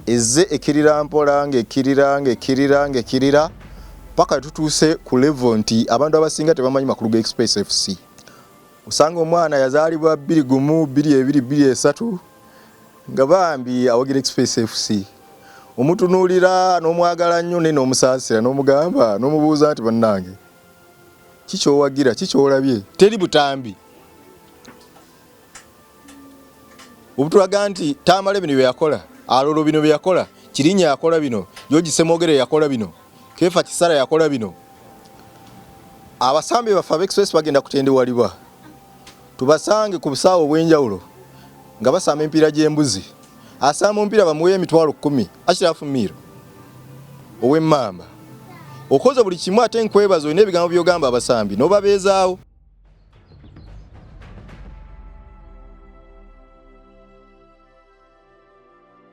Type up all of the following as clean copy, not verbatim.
Ezze ekkirira mpola ng'ekkirira ng'ekkirira ng'ekkirira paka tutuuse ku level nti abantu abasinga tebamanyi makulu ga Express FC. Osanga omwana yazaalibwa 2 1 2 2 3 nga bambi awagira Express FC. Omutunuulira n'omwagala nnyo naye n'omusaasira n'omugamba n'omubuuza nti bannange ki ky'owagira, ki ky'olabye? Teri butambi obutulaga nti Tamale bino bye yakola, Alolo bino bye yakola, Kirinya yakola bino, George Ssemwogere yakola bino, Kefa Kisara yakola bino. Abasambi baffe aba Express bagenda kutendewalibwa tubasange ku busaawe obw'enjawulo nga basamba emipiira gy'embuzi. Asamba omupiira bamuwe 100,000, Ashraf Miiro ow'emmamba. Okoze buli kimu ate nkwebaza olina ebigambo by'ogamba abasambi n'obabeezaawo.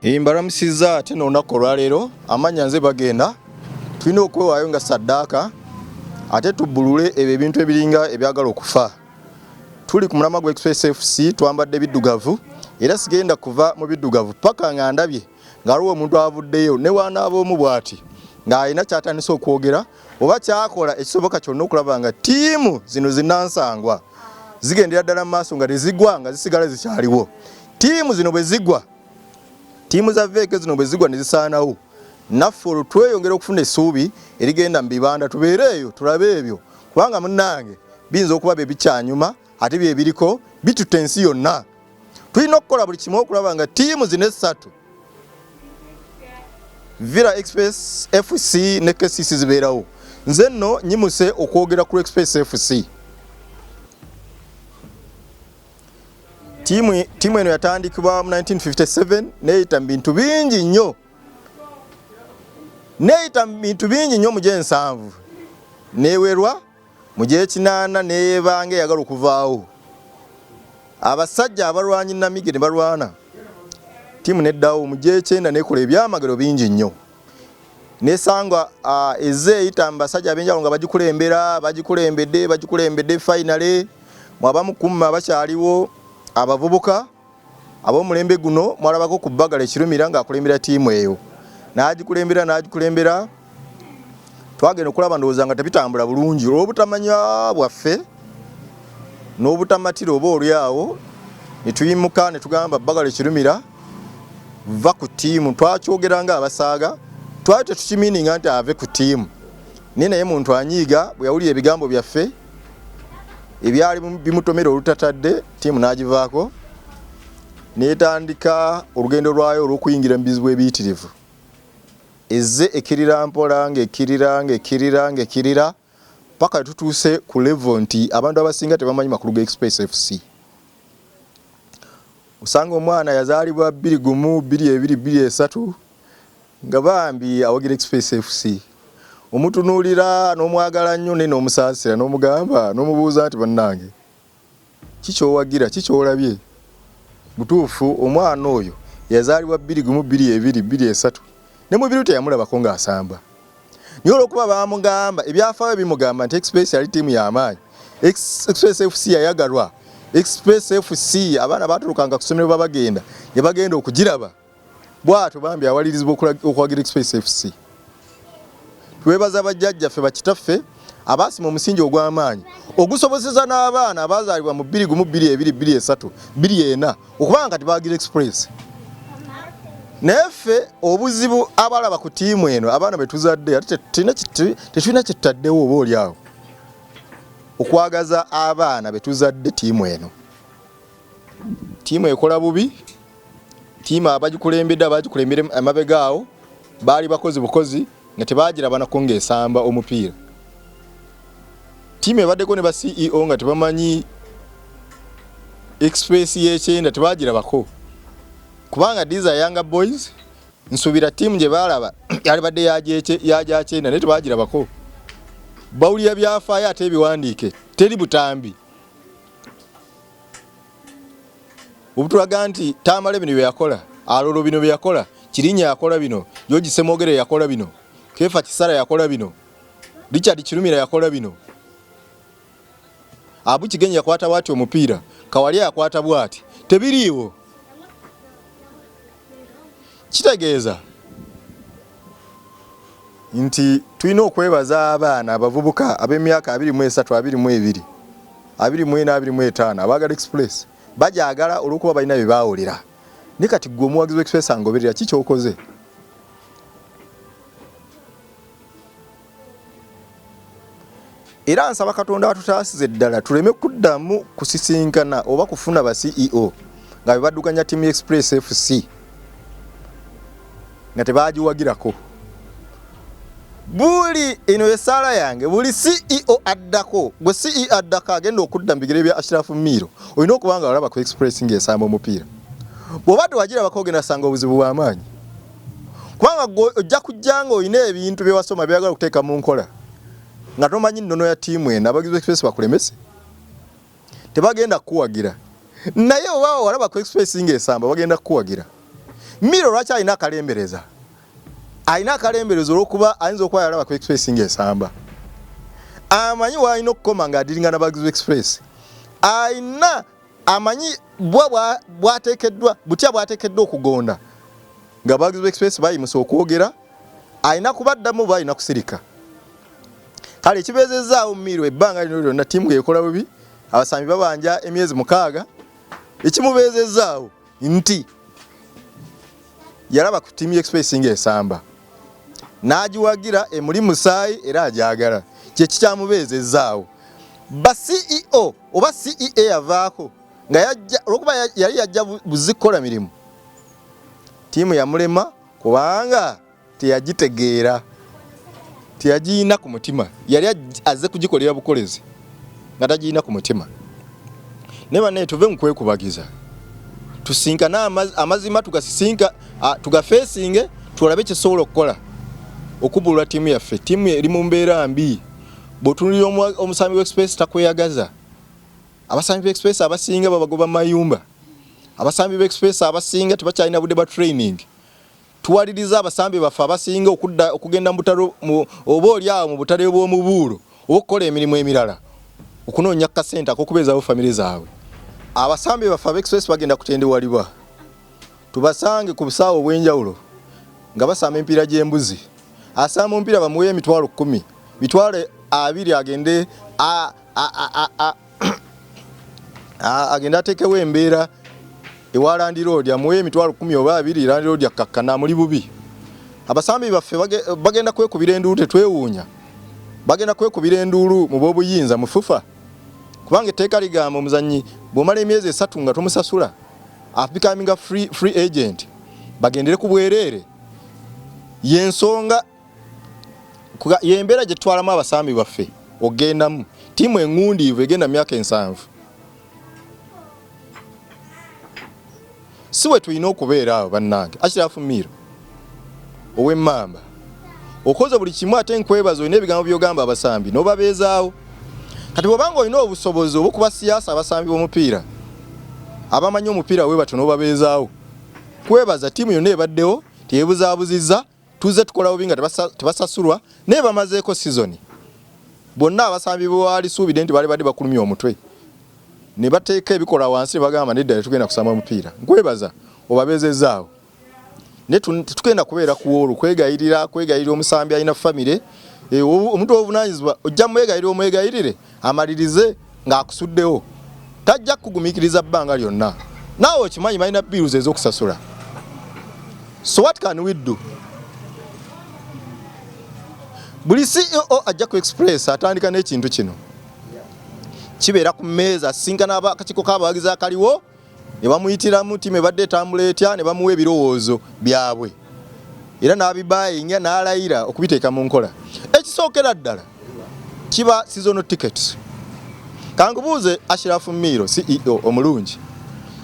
Mbalamusizza ate n'olunaku olwaleero amannya nze bagenda tulina okwewaayo nga saddaaka ate tubbulule ebyo ebintu ebiringa ebyagala okufa. Tuli ku mulamwa gwa Express FC, twambadde biddugavu era sigenda kuva mu biddugavu paka nga ndabye nga waliwo omuntu avuddeyo ne wanaaba omu bw'ati ng'alina ky'atandise okwogera oba kyakola ekisoboka kyonna okulaba nga ttiimu zino zinansangwa zigendera ddala mu maaso nga tezigwa nga zisigala zikyaliwo. Ttiimu zino bwe zigwa, ttiimu za veeke zino bwe zigwa ne zisaanawo, naffe olwo tweyongera okufuna essuubi erigenda mu bibanda tubeere eyo tulabe ebyo, kubanga munnange biyinza okuba bye bikyanyuma ate bye biriko bitutte ensi yonna. Tulina okukola buli kimu okulaba nga ttiimu zino essatu Villa Express FC ne KCC zibeerawo. Nze nno nyimuse okwogera ku Express FC. Ttiimu eno yatandikibwa mu 1957 neyita mu bintu bingi nnyo, neyita mu bintu bingi nnyo mu gy'ensanvu newerwa mu gy'ekinaana neyebanga eyagala okuvaawo. Abasajja abalwanyi Namige ne balwana ttiimu neddawo mu gy'ekyenda nekola ebyamagero bingi nnyo, nesanga ezze eyita mu basajja ab'enjawulo nga bagikulembera bagikulembedde bagikulembedde finally mwabamu kumma abakyaliwo abavubuka ab'omulembe guno mwalabako ku Bbagala Ekirumira ng'akulembera ttiimu eyo n'agikulembera n'agikulembera. Twagenda okulaba ndowooza nga tebitambula bulungi olw'obutamanya bwaffe n'obutamatira oba oli awo ne tuyimuka ne tugamba Bbagala Ekirumira va ku ttiimu. Twakyogera nga abasaaga, twali tetukimiininga nti ave ku ttiimu, naye naye muntu anyiiga bwe yawulira ebigambo byaffe ebyali bimutomera olutatadde, ttiimu n'agivaako n'etandika olugendo lwayo olw'okuyingira mu bizibu ebiyitirivu. Ezze ekkirira mpola ng'ekkirira ng'ekkirira ng'ekkirira paka tutuuse ku level nti abantu abasinga tebamanyi makulu ga Express FC. Osanga omwana yazaalibwa 2 1 2 2 3 nga bambi awagira Express FC. Omutunuulira n'omwagala nnyo naye n'omusaasira n'omugamba n'omubuuza nti bannange ki ky'owagira, ki ky'olabye? Butuufu omwana oyo yazaalibwa 2 1 2 2 3 ne Mubiru teyamulabako ng'asamba, naye olw'okuba baamugamba ebyafaayo bimugamba nti Express yali ttiimu y'amaanyi, Express FC yayagalwa, Express FC abaana baatulukanga ku ssomero babagenda ne bagenda okugiraba. Bw'atyo bambi awalirizibwa okuwagira Express FC. Twebaza bajjajjaffe bakitaffe abaasima omusingi ogw'amaanyi ogusobozesa n'abaana abaazaalibwa mu 2 1 2 2 3 2 4 okuba nga kati bawagira Express. Naye ffe obuzibu abalaba ku ttiimu eno abaana be tuzadde ate tetulina kye tutaddewo oba oli awo okwagaza abaana be tuzadde ttiimu eno. Ttiimu ekola bubi, ttiimu abagikulembedde abagikulembera emabega awo baali bakozi bukozi nga tebagirabanako ng'esamba omupiira. Ttiimu ebaddeko ne ba CEO nga tebamanyi Express y'ekyenda tebagirabako, kubanga these are younger boys. Nsuubira ttiimu gye baalaba yalibadde yajakyenda naye tebagirabako. Bawulira byafaayo ate ebiwandiike, teri butambi obutulaga nti Tamale bino bye yakola, Alolo bino bye yakola, Kirinya yakola bino, George Ssemwogere yakola bino, Kefa Kisara yakola bino, Richard Kirumira yakola bino, Abu Kigenyi yakwata bwati omupiira, Kawalya yakwata bwati. Tebiriiwo. Kitegeeza nti tulina okwebaza abaana abavubuka ab'emyaka 23, 22, 24, 25 abaagala Express. Bagyagala olw'okuba balina bye baawulira. Naye kati ggwe omuwagizi wa Express angoberera, ki ky'okoze? Era nsaba Katonda atutaasize ddala tuleme kuddamu kusisinkana oba kufuna ba CEO nga be baddukanya ttiimu ya Express FC nga tebagiwagirako. Buli eno essaala yange, buli CEO addako, gwe CEO addako agenda okudda mu bigere bya Ashraf Miiro, olina okuba nga olaba ku Express ng'esamba omupiira. Bw'oba tewagirabako ogenda kusanga obuzibu bw'amaanyi, kubanga gwe ojja kujja nga olina ebintu bye wasoma by'oyagala okuteeka mu nkola nga tomanyi nnono ya ttiimu eno. Abawagizi ba Express bakulemese, tebagenda kukuwagira. Naye oba walaba ku Express ng'esamba, bagenda kukuwagira. Miiro lwaki alina akalembereza? Alina akalembereza olw'okuba ayinza okuba yalaba ku Express ng'esamba, amanyi w'alina okukoma ng'adiringa n'abawagizi ba Express, alina amanyi bwa bwateekeddwa butya bwateekeddwa okugonda nga abawagizi ba Express bayimusa okwogera, alina kubaddamu oba alina kusirika. Kale ekibeezezzaawo Miiro ebbanga lino lyonna, ttiimu ng'ekola bubi, abasambi babanja emyezi 6, ekimubeezezzaawo nti yalaba ku ttiimu y'Express ng'esamba n'agiwagira, emuli musaayi era agyagala, kye kikyamubeezezzaawo. Ba CEO oba CEA yavaako nga yajja olwokuba yali yajja buzi kukola mirimu, ttiimu yamulema kubanga teyagitegeera, teyagiyina ku mutima. Yali azze kugikolera bukolezi nga tagiyina ku mutima. Naye bannaye, tuve mu kwekubagiza, tusinkane amazima, tugasisinka, tugafeesinge, tulabe kyesobola okukola okubulula ttiimu yaffe. Ttiimu eri mu mbeera mbi. Bw'otunulira omusambi wa Express takweyagaza. Abasambi ba Express abasinga babagoba mu mayumba. Abasambi ba Express abasinga tebakyalina budde bwa training. Tuwaliriza abasambi baffe abasinga okudda okugenda mu butale, oba oli awo mu butale bw'omubuulo, oba okukola emirimu emirala okunoonya kasente ak'okubeezaawo famire zaabwe. Abasambi baffe aba Express bagenda kutendewalibwa, tubasange ku busaawe obw'enjawulo nga basamba emipiira gy'embuzi. Asamba omupiira bamuweeyo 10,000, 20,000, agende agende ateekewo embeera ewa landiroodi, amuweeyo 10,000 oba 20, landiroodi akkakkana amuli bubi. Abasambi baffe bagenda kwekubira enduulu, tetwewuunya, bagenda kwekubira enduulu mu b'obuyinza mu FUFA, kubanga etteeka ligamba omuzannyi bw'omala emyezi 3 nga tomusasula abecominga free agent, bagendere ku bwereere. Yensonga yembeera gye tutwalamu abasambi baffe okugendamu. Ttiimu eŋŋundiivu egenda mu myaka 70, si bwe tulina okubeera awo. Bannange, Ashraf Miiro ow'emmamba, okoze buli kimu, ate nkwebaza, olina ebigambo by'ogamba abasambi n'obabeezaawo. Kati bw'obanga olina obusobozi obukuba siyaasa abasambi b'omupiira abamanyi omupiira we batyo n'obabeezaawo, kwebaza. Ttiimu yonna ebaddewo teyebuzaabuzizza. Tuzze tukola bubi nga tebasasulwa, naye bamazeeko sizoni. Bonna abasambi bwewalisuubidde nti baali badde bakulumya omutwe ne bateeka ebikola wansi ne bagamba nedda, tetugenda kusamba mupiira. Nkwebaza obabeezezzaawo, naye tetugenda kubeera ku woolu kwegayirira kwegayirira omusambi alina famire, omuntu obuvunaanyizibwa ojja mwegayirira omwegayirire amalirize ng'akusuddewo, tajja kukugumiikiriza bbanga lyonna. Naawe okimanyi balina bills ez'okusasula. So what can we do? Buli CEO ajja ku Express atandika n'ekintu kino, kibeera ku mmeeza, asisinkana akakiiko k'abawagizi akaliwo ne bamuyitiramu ttiimu ebadde etambula etya, ne bamuwa ebirowoozo byabwe era n'abibayinga n'alayira okubiteeka mu nkola. Ekisookera ddala kiba seasonal tickets. Kankubuuze, Ashraf Miiro CEO omulungi,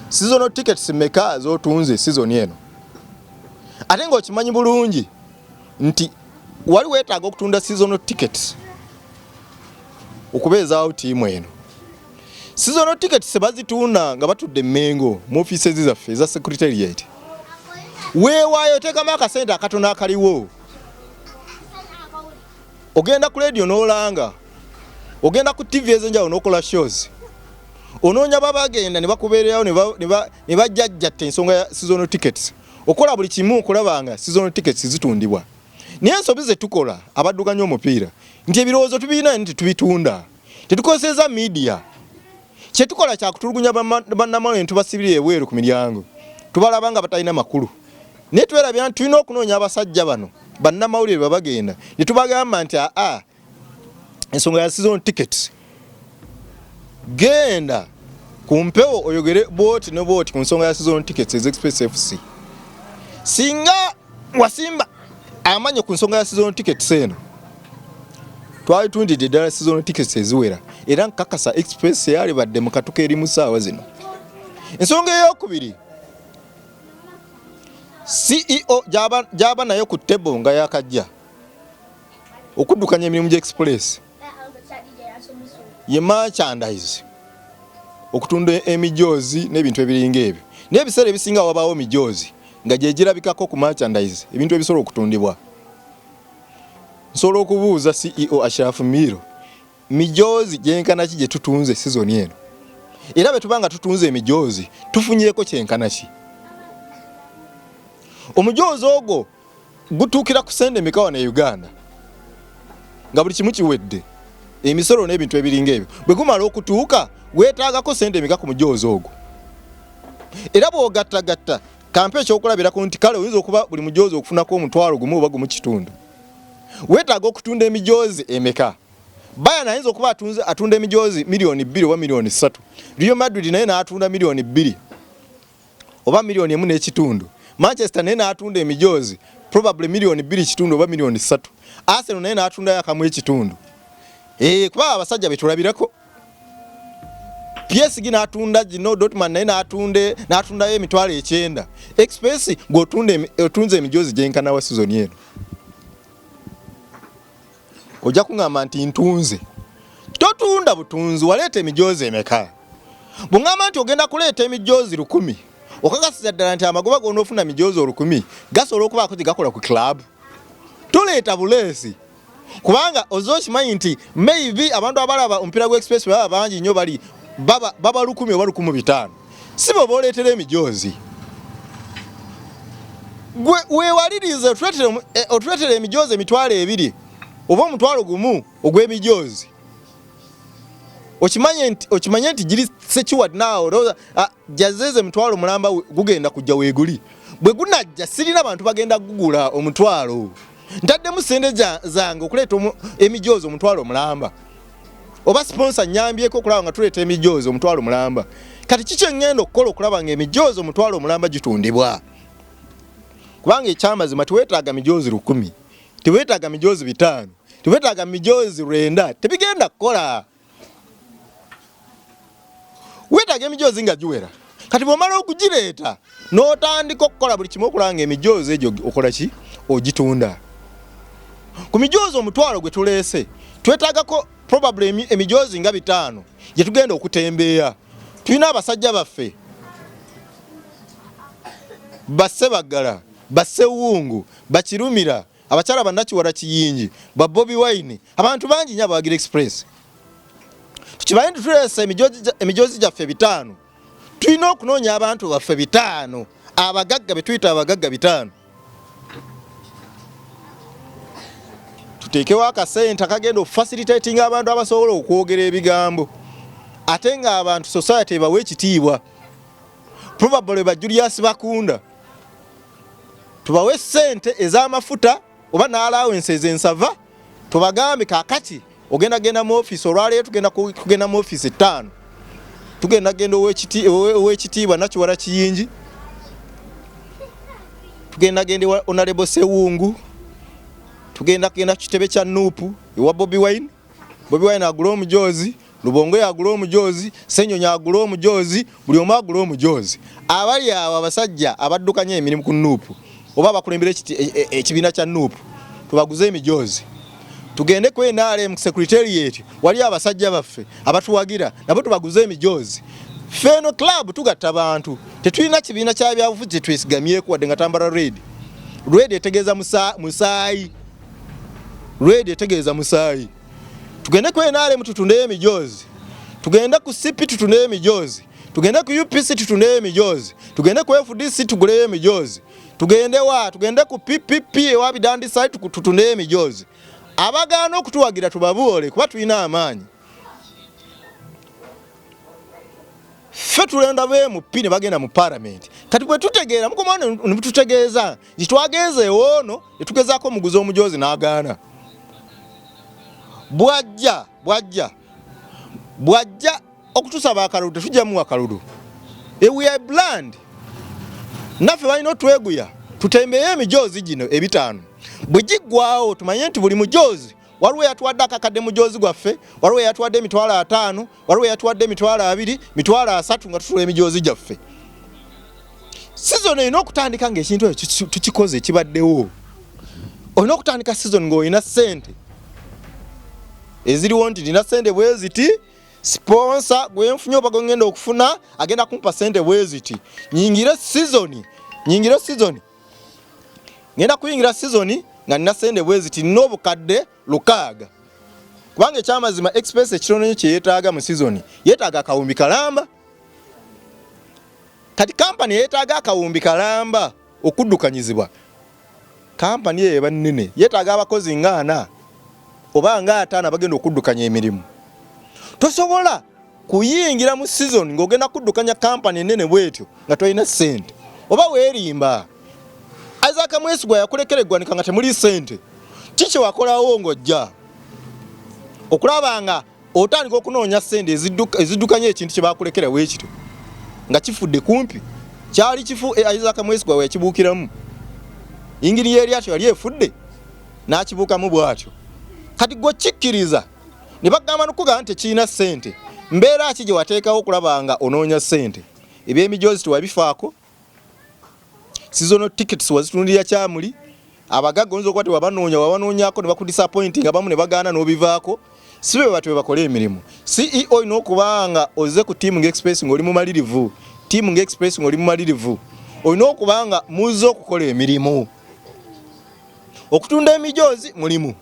seasonal tickets meka z'otunze season eno, ate ng'okimanyi bulungi nti wali weetaaga okutunda seasonal tickets okubeezaawo ttiimu eno? Seasonal tickets bazitunda nga batudde Mengo mu offices zaffe eza secretariat. Weewaayo oteekamu akasente akatono akaliwo, ogenda ku radio n'olanga, ogenda ku TV ez'enjawulo n'okola shows, onoonya babagenda ne bakubeererawo ne bajjajjatta ensonga ya seasonal tickets. Okola buli kimu okulaba nga season tickets zitundibwa. Naye ensobi ze tukola abaddukanya omupiira nti ebirowoozo tubirina naye tetubitunda. Tetukozesezza media. Kye tukola kya kutulugunya bannamawulire ne tubasibira ebweru ku miryango. Tubalaba nga batalina makulu. Naye twerabira nti tulina okunoonya abasajja bano bannamawulire bwe bagenda ne tubagamba nti aa ensonga ya season tickets genda ku mpewo oyogere bwoti ne bwoti ku nsonga ya season tickets ez Express FC. Singa wasimba amanyo ku nsonga ya season tickets eno twali tundidde ddala season tickets eziwera era nkakasa Express yalibadde mu katuka eri mu ssaawa zino. Ensonga eyokubiri, CEO gyaba nayo ku table nga yakajja okuddukanya emirimu gya Express ye merchandise, okutunda emijoozi n'ebintu ebiringa ebyo. Naye ebiseera ebisinga wabaawo mijoozi nga gye girabikako ku merchandise, ebintu ebisobola okutundibwa. Nsobola okubuuza CEO Ashraf Miro, mijoozi gyenkana ki gye tutunze sizoni eno? Era bwe tuba nga tutunze emijoozi tufunyeeko kyenkana ki? Omujoozi ogwo gutuukira ku sente emeka wano e Uganda nga buli kimu kiwedde, emisolo n'ebintu ebiringa ebyo? Bwe gumala okutuuka weetaagako sente emeka ku mujoozi ogwo? Era bw'ogattagatta, kampe ekyokulabirako nti kale oyinza okuba buli mujoozi okufunako 10,000 oba 1.5, weetaaga okutunda emijoozi emeka? Bayern ayinza okuba atunda emijoozi 2 miliyoni oba 3 miliyoni. Real Madrid naye n'atunda 2 miliyoni oba 1.5 miliyoni. Manchester naye n'atunda emijoozi probably 2.5 miliyoni oba 3 miliyoni. Arsenal naye n'atundayo 1.5. Kuba abasajja betulabirako PSG n'atunda gino, Dortmund naye n'atundayo 90,000. Express gweotunze emijoozi gyenkana wa season eno? Ojja kuŋŋamba nti ntunze. Totunda butunzi, waleeta emijoozi emeka? Bw'ŋŋamba nti ogenda kuleeta emijoozi 1000, okakasiza ddala nti amagoba g'onoofuna mijoozi 1000 gasobola okubaako gye gakola ku club? Toleeta buleesi, kubanga ozze okimanyi nti maybe abantu abalaba omupiira gwa Express baba bangi nnyo, bali baba 1000 oba 1500, si bwe booleetera emijoozi. Gwe weewalirize otuleetera emijoozi 20,000 oba 10,000 ogw'emijoozi, okimanye nti giri secured now. Jazeeze 100,000 gugenda kujja weeguli. Bwe gunajja sirina bantu bagenda kugugula 10,000. Ntaddemu sente zange okuleeta emijoozi 100,000, oba sponsor nyambyeko okulaba nga tuleeta emijoozi 100,000. Kati kiki engenda okukola okulaba nga emijoozi 100,000 gitundibwa? Kubanga ekyamazima teweetaaga mijoozi 1000, teweetaaga mijoozi 500, teweetaaga mijoozi 900, tebigenda kukola. Weetaaga emijoozi nga giwera. Kati bw'omala okugireeta n'otandika okukola buli kimu okulaba nga emijoozi egyo okola ki? Ogitunda. Ku mijoozi 10,000 gwe tuleese, twetaagako probably emijoozi nga 500 gye tugenda okutembeeya. Tulina abasajja baffe Bassebaggala, Bassewungu, Bakirumira, abakyala bannakiwala Kiyingi, ba Bobi Wine, abantu bangi nnyo abawagira Express. Tukibaye nti tuleese emijoozi gyaffe 500, tulina okunoonya abantu baffe 500 abagagga, be tuyita abagagga 500, tuteekewo akasente akagenda okufacilitatinga abantu abasobola okwogera ebigambo ate ng'abantu society ebawa ekitiibwa, probably ba Julius Bakunda. Tubawe sente ez'amafuta oba n'allowance ez'ensava, tubagambe kakati ogenda genda mu office olwaleero, tugenda kugenda mu office 5, tugenda genda ow'ekitiibwa Nakiwala Kiyingi, tugenda genda ewa Honorable Sewungu, tugenda kugenda ku kitebe kya NUP ewa Bobi Wine. Bobi Wine agule omujoozi, Lubongo agule omujoozi, Ssenyonyi agule omujoozi, buli omu agule omujoozi. Abali awo abasajja abaddukanya emirimu ku NUP oba abakulembera ekibiina kya NUP, tubaguze emijoozi. Tugende ku NRM secretariat, wali abasajja baffe abatuwagira, nabo tubaguze emijoozi. Ffeno club tugatta bantu, tetulina kibiina kya byabufuzi kyetwesigamyeko wadde nga tambala red. Red etegeeza musaayi, red etegeeza musaayi. Tugende ku NRM tutundeyo emijoozi, tugende ku CP tutundeyo emijoozi, Tugende ku UPC tutundeyo emijoozi, tugende ku FDC tuguleyo emijoozi, tugende wa, tugende ku PPP ewa Bidandi side tutundeyo emijoozi. Abagaana okutuwagira tubabuule kuba tulina amaanyi. Ffe tulenda ba MP ne bagenda mu palamenti. Kati bwe tutegeera mukomawo ne mututegeeza nti twagenze ewoono ne tugezaako omuguzi omujoozi n'agaana. Bw'ajja bw'ajja bw'ajja okutusaba akalulu tetujja muwa kalulu. We are bland. Naffe balina otweguya tutembeyo emijoozi gino ebitaano. Bwe giggwawo tumanye nti buli mujoozi waliwo eyatuwadde akakadde mujoozi gwaffe, waliwo eyatuwadde 50,000, waliwo eyatuwadde 20,000, 30,000 nga tutula emijoozi gyaffe. Season erina okutandika ng'ekintu ekyo tukikoze kibaddewo. Olina okutandika season ng'olina ssente eziriwo nti nina ssente bwe ziti, sponsor gwe nfunye oba gwe ngenda okufuna agenda kumpa ssente bwe ziti. Nyingire season, nyingire season. Ngenda kuyingira season nga nina ssente bwe ziti, nina obukadde 6,000. Kubanga ekyamazima Express ekitono nnyo kye yeetaaga mu season, yeetaaga akawumbi kalamba. Kati kampani yeetaaga akawumbi kalamba okuddukanyizibwa. Kampani eyo eba nnene, yeetaaga abakozi nga 4 oba nga 5 abagenda okuddukanya emirimu. Tosobola kuyingira mu season ng'ogenda kuddukanya kampani ennene bw'etyo nga tolina ssente, oba weerimba. Isaac Mwesigwa yakulekera eggwanika nga temuli ssente. Ki kye wakolawo ng'ojja okulaba nga otandika okunoonya ssente eziddukanya ekintu kye bakulekera bwekityo nga kifudde kumpi? Kyali kifu, Isaac Mwesigwa we yakibuukiramu. Yingini y'eryato yali efudde n'akibuukamu bw'atyo. Kati gwe okikkiriza ne bagamba n'okugamba nti tekirina ssente. Mbeera ki gye wateekawo okulaba nga onoonya ssente? Ebyemijoozi tewabifaako, seasonal tickets wazitundira kyamuli, abagagga oyinza okuba tewabanoonya, wabanoonyako ne bakudisappointing, abamu ne bagaana n'obivaako. Si be batyo bakola emirimu. CEO olina okuba nga ozze ku ttiimu nga Express ng'oli mumalirivu, ttiimu nga Express ng'oli mumalirivu, olina okuba nga muzze okukola emirimu. Okutunda emijoozi mulimu,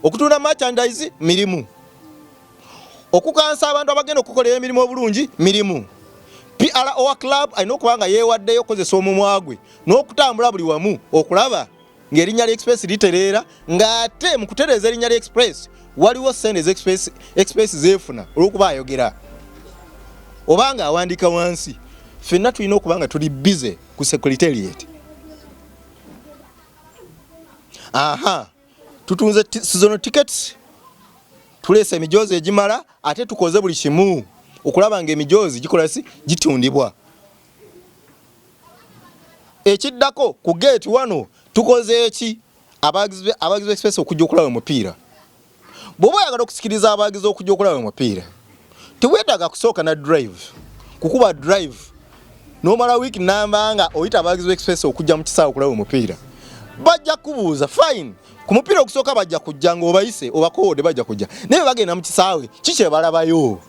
okutunda merchandise mirimu, okukansa abantu abagenda okukola emirimu obulungi mirimu. PR owa club alina okuba nga yeewaddeyo okukozesa omumwa gwe n'okutambula buli wamu okulaba ng'erinnya lya Express litereera, ng'ate mu kutereeza erinnya lya Express waliwo ssente za Express zeefuna olw'okuba ayogera oba ng'awandiika wansi. Ffenna tulina okuba nga tuli busy ku secretariat. Aha, tutunze seasonal tickets, tuleese emijoozi egimala, ate tukoze buli kimu okulaba ng'emijoozi gikola si gitundibwa. Ekiddako ku gate wano tukoze eki? Abawagizi Express okujja okulaba omupiira. Bw'oba oyagala okusikiriza abawagizi okujja okulaba omupiira, teweetaaga kusooka na drive, kukuba drive n'omala wiiki namba nga oyita abawagizi Express okujja mu kisaawe okulaba omupiira. Bajja kubuuza fine, ku mupiira ogusooka bajja kujja ng'obayise obakoowodde bajja kujja, naye bwe bagenda mu kisaawe ki kye balabayo?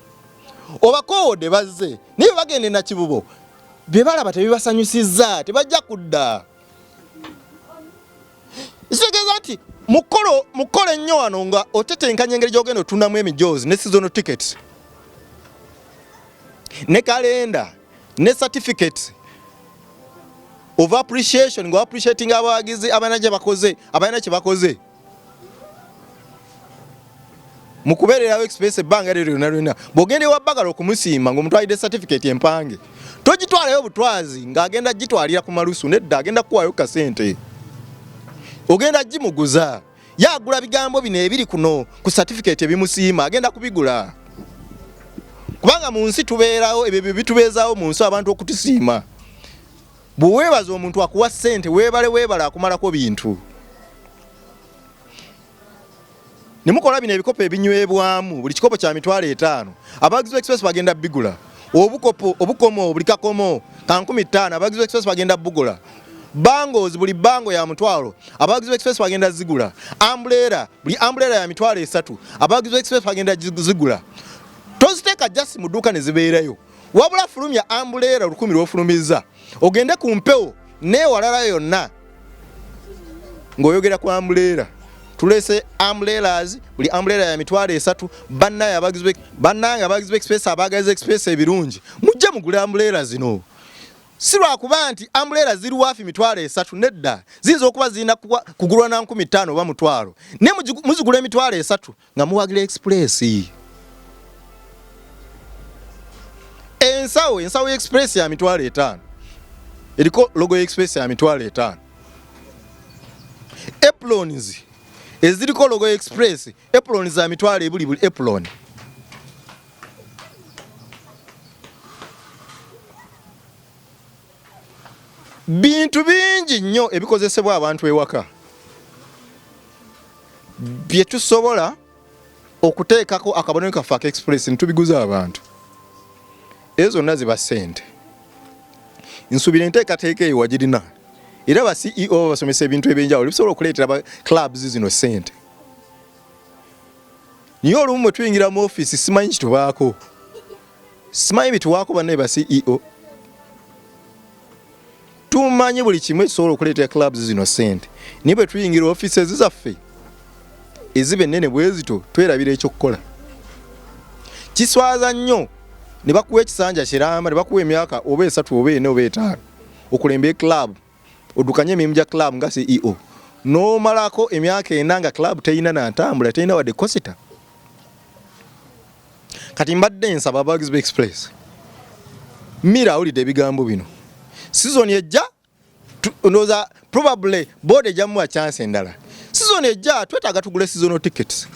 Obakoowodde bazze, naye bwe bagenda e Nakivubo bye balaba tebibasanyusizza, tebajja kudda. Kitegeeza nti mukolo ennyo wano nga otetenkanya engeri gy'ogenda otundamu emijoozi ne seasonal tickets ne kalenda ne certificate of appreciation, nga appreciating abawagizi abalina kye bakoze, abalina kye bakoze mu kubeererawo Express ebbanga eryo lyonna lyonna. Bw'ogenda ewa Bagala okumusiima ng'omutwalidde certificate empange, togitwalayo butwazi ng'agenda gitwalira ku malusu, nedda, agenda kukuwaayo kasente, ogenda gimuguza. Yagula bigambo bino ebiri kuno ku certificate ebimusiima, agenda kubigula, kubanga mu nsi tubeerawo, ebyo bye bitubeezaawo mu nsi, abantu okutusiima. Bwe weebaza omuntu akuwa ssente, weebale weebale akumalako bintu. Ne mukola bino ebikopo ebinywebwamu, buli kikopo kya 50,000, abawagizi ba Express bagenda bigula. Obukopo, obukomo, buli kakomo ka 5,000, abawagizi ba Express bagenda bugula. Bangles, buli bango ya 1,000, abawagizi ba Express bagenda zigula. Umbrella, buli umbrella ya 30,000, abawagizi ba Express bagenda zigula. Toziteeka just mu dduuka ne zibeerayo, wabula fulumya umbrella 1,000 lw'ofulumizza, ogende ku mpewo n'ewalala yonna ng'oyogera ku umbrella. Tulese umbrellas, buli umbrella ya 30,000. Bannange abawagizi ba Express, abaagaza Express ebirungi, mujje. mugule ambuleera zino. Si lwakuba nti ambuleera ziri waafi 30,000, nedda, ziyinza okuba zirina kugulwa na 5,000 oba 1,000, naye muzigula 30,000 nga muwagira Express. Ensawo Express ya 50,000, eriko logo ya Express ya 50,000. Aprons eziriko logo ya Express, aprons za 200,000 buli apron. Bintu bingi nnyo ebikozesebwa abantu ewaka bye tusobola okuteekako akabonero kaffe aka Express ne tubiguza abantu. Ezo zonna ziba ssente. Nsuubira enteekateeka eyo wagirina, era ba CEO babasomesa ebintu ebyenjawulo ebisobola okuleetera ba clubs zino ssente. Naye olumu bwe tuyingira mu ofiisi simanyi kitubaako, simanyi bituwaako bannaye ba CEO. Tumanyi buli kimu ekisobola okuleetera clubs zino ssente, naye bwe tuyingira offices zaffe eziba ennene bwe zito twerabira ekyokukola. Kiswaza nnyo ne bakuwa ekisanja kiramba, ne bakuwa emyaka oba 3 oba 4 oba 5 okulemba club, oddukanye emirimu gya club nga CEO, n'omalako emyaka 4 nga club terina na ntambula, terina wadde kosita. Kati mbadde nsaba abawagizi ba Express, Mira awulidde ebigambo bino, season ejja ndowooza probably board ejja muwa chance endala. Season ejja twetaaga tugule seasonal tickets,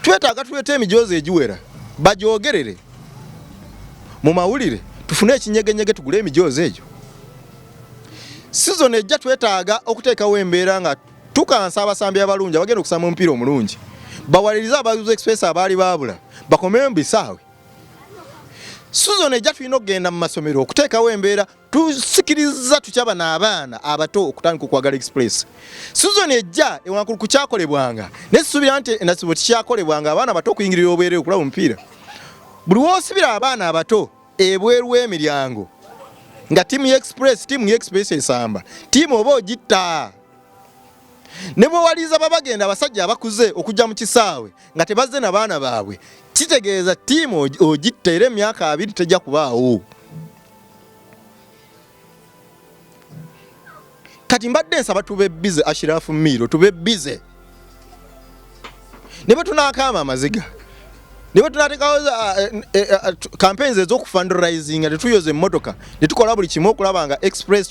twetaaga tuleete emijoozi egiwera bagyogerere mu mawulire, tufune ekinyegenyege tugule emijoozi egyo. Season ejja twetaaga okuteekawo embeera nga tukansa abasambi abalungi abagenda okusamba omupiira omulungi, bawalirize abawagizi Express abaali baabula bakomewo mu bisaawe. Season ejja tulina okugenda mu masomero okuteekawo embeera tusikiriza tutya bano abaana abato okutandika okwagala Express. Season ejja ewankulu kukyakolebwanga, naye sisuubira nti enasibo kikyakolebwanga abaana abato okuyingirira obwereere okulaba omupiira. Buli w'osibira abaana abato ebweru w'emiryango nga ttiimu ya Express, ttiimu ya Express esamba, ttiimu oba ogitta. Ne bwewaliriza babagenda abasajja abakuze okujja mu kisaawe nga tebazze na baana baabwe, kitegeeza ttiimu ogitta era emyaka 2 tejja kubaawo. Kati mbadde nsaba tube busy, Ashraf Miro, tube busy. Ne bwe tunaakaama amaziga, ne bwe tunateekawo campaigns ez'okufundraisinga, tetuyoza emmotoka, ne tukola buli kimu okulaba nga Express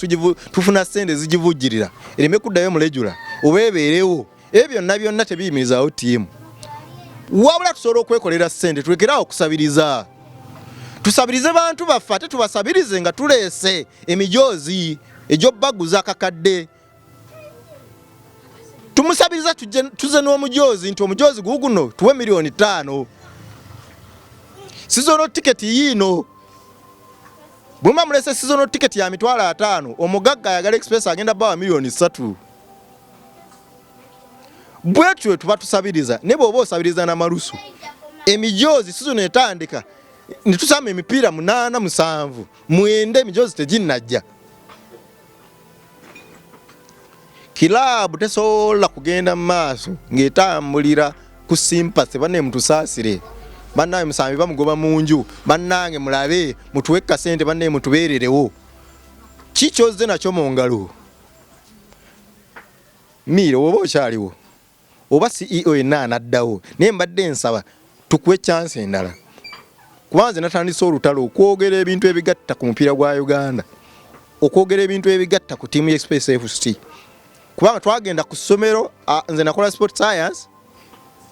tufuna ssente ezigivujjirira ereme kuddayo mu regular oba ebeerewo. Ebyo byonna byonna tebiyimirizaawo ttiimu, wabula tusobola okwekolera ssente. Tulekeraawo okusabiriza, tusabirize bantu baffe, ate tubasabirize nga tuleese emijoozi egy'obbaguza akakadde. Tumusabiriza tuze n'omujoozi nti omujoozi guguno tuwe 5,000,000, seasonal ticket yiino. Bwemba mulese seasonal ticket ya 50,000, omugagga ayagala Express agenda bawa 3,000,000. Bwetyo tuba tusabiriza. Naye bw'oba osabiriza n'amalusu, emijoozi season etandika ne tusamba emipiira 8, 7, 9, emijoozi teginnajja. Kiraabu tesobola kugenda mu maaso ng'etambulira ku sympathy. Banne mutusaasire, bannange musambi bamugoba mu nju, bannange mulabe mutuwe kasente, banne mutubeererewo. Ki ky'ozze nakyo mu ngalo? Miiro oba okyaliwo oba CEO yenna anaddawo, naye mbadde nsaba tukuwe chance endala, kuba nze natandise olutalo okwogera ebintu ebigatta ku mupiira gwa Uganda, okwogera ebintu ebigatta ku ttiimu ya Express FC, kubanga twagenda ku ssomero, nze nakola sport science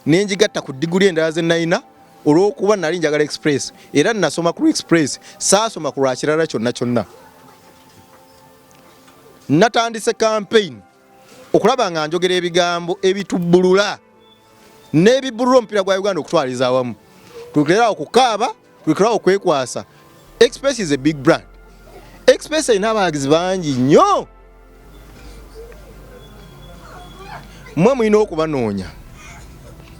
nenjigatta ku diguli endala ze nalina olw'okuba nali njagala Express, era nasoma ku Express, saasoma ku lwa kirala kyonna kyonna. Natandise campaign okulaba nga njogera ebigambo ebitubbulula n'ebibbulula omupiira gwa Uganda okutwaliza awamu. Tulekeraawo okukaaba, tulekeraawo okwekwasa. Express is a big brand. Express erina abawagizi bangi nnyo. Mmwe mulina okubanoonya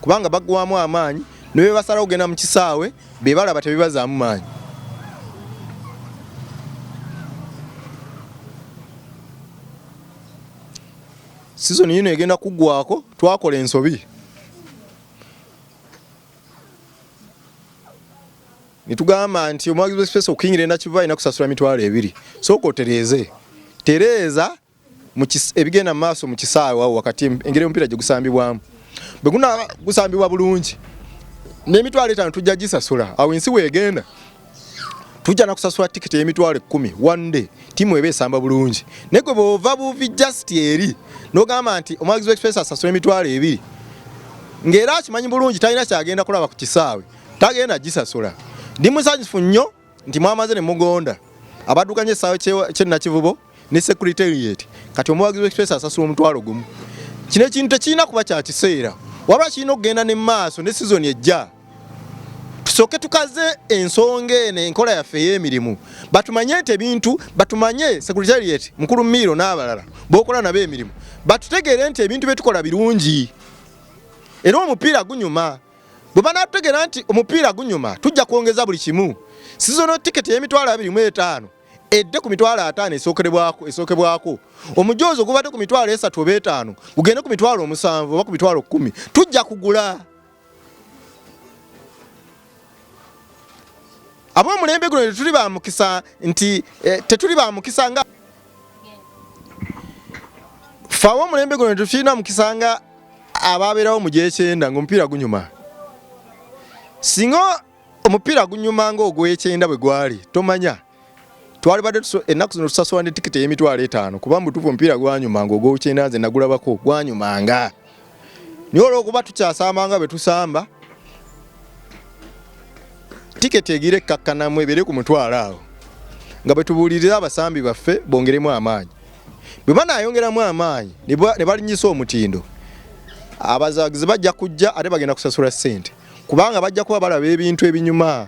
kubanga baggwamu amaanyi, ne bwe basalawo okugenda mu kisaawe be balaba tebibazaamu maanyi. Sizoni yino egenda kuggwako twakola ensobi. Ne tugamba nti omuwagizi w'Express okuyingira e Nakivubo alina kusasula 20,000. Sooka otereeze. Tereeza ebigenda mu maaso mu kisaawe awo wakati, engeri omupiira gye gusambibwamu. Bwe gunaaba gusambibwa bulungi, n'50,000 tujja gisasula. Awo ensi weegenda. Tujja na kusasula tikiti ey'emitwalo 10 one day, ttiimu eba esamba bulungi. Naye gwe bw'ova buvi just eri n'ogamba nti omuwagizi wa Express asasula 20,000, ng'era akimanyi bulungi talina kyagenda kulaba ku kisaawe, tagenda gisasula. Ndi musanyufu nnyo nti mwamaze ne mugonda abaddukanya essaawe ky'e Nakivubo ne secretariat. Kati omuwagizi wa Express asasula 10,000. Kino ekintu tekirina kuba kya kiseera, wabula kirina okugenda ne maaso ne sizoni ejja. Tusooke tukaze ensonga eno, enkola yaffe ey'emirimu, batumanye nti ebintu, batumanye secretariat, mukulu Miiro n'abalala b'okola nabo emirimu, batutegeere nti ebintu bye tukola birungi era omupiira gunyuma. Bwe banaatutegeera nti omupiira gunyuma, tujja kwongeza buli kimu. Seasonal ticket ey'emitwalo 25 edde ku 50,000 esookebwako. Omujoozi ogubadde ku 30,000 oba 5,000 gugende ku 70,000 oba ku 10,000, tujja kugula. Ab'omulembe guno tetuli ba mukisa nti tetuli ba mukisa nga ffe ab'omulembe guno, tetulina mukisa nga ababeerawo mu gy'ekyenda ng'omupiira gunyuma. Singa omupiira gunyuma ng'ogw'ekyenda bwe gwali, tomanya twalibadde ennaku zino tusasula ne tikiti ey'emitwalo 50, kuba mu butuufu omupiira gwanyuma ng'ogw'ekyenda, nze nagulabako, gwanyumanga. Naye olw'okuba tukyasamba nga bwe tusamba, tiketi egira ekkakkanamu ebeere ku 100 awo, nga bwe tubuulirira abasambi baffe bongeremu amaanyi. Bwe banaayongeramu amaanyi ne balinnyisa omutindo, abazagizi bajja kujja ate bagenda kusasula ssente, kubanga bajja kuba balaba ebintu ebinyuma.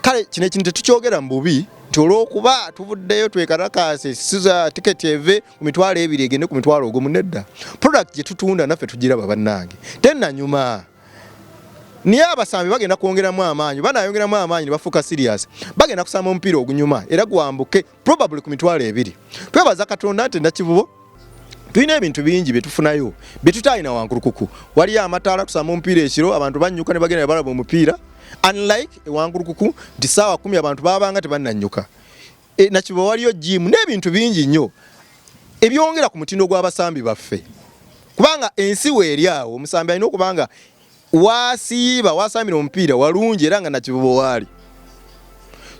Kale kino ekintu tetukyogera mu bubi nti olw'okuba tuvuddeyo twekalakaase siza tiketi eve ku 20,000 egende ku 10,000. Nedda, product gye tutunda naffe tugiraba, bannange, tennanyuma. Naye abasambi bagenda kwongeramu amaanyi. Banaayongeramu amaanyi ne bafuuka serious, bagenda kusamba omupiira ogunyuma era gwambuke probably ku 20,000. Twebaza Katonda nti Nakivubo tulina ebintu bingi bye tufunayo bye tutaalina Wankulukuku. Waliyo amataala, tusamba omupiira ekiro, abantu bannyuka ne bagenda ne balaba omupiira, unlike ewankulukuku nti saawa 10 abantu babanga tebannannyuka. Nakivubo waliyo gym n'ebintu bingi nnyo ebyongera ku mutindo gw'abasambi baffe, kubanga ensi weeri awo omusambi alina okuba nga wasiiba wasambira omupiira walungi, era nga Nakivubo waali.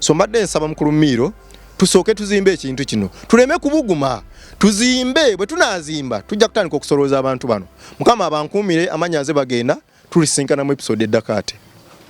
So mbadde nsaba mukulu Miiro tusooke tuzimbe ekintu kino, tuleme kubuguma, tuzimbe. Bwe tunaazimba tujja kutandika okusolooza abantu bano. Mukama abankuumire. Amanya nze bagenda, tulisinkana mu episode eddako ate.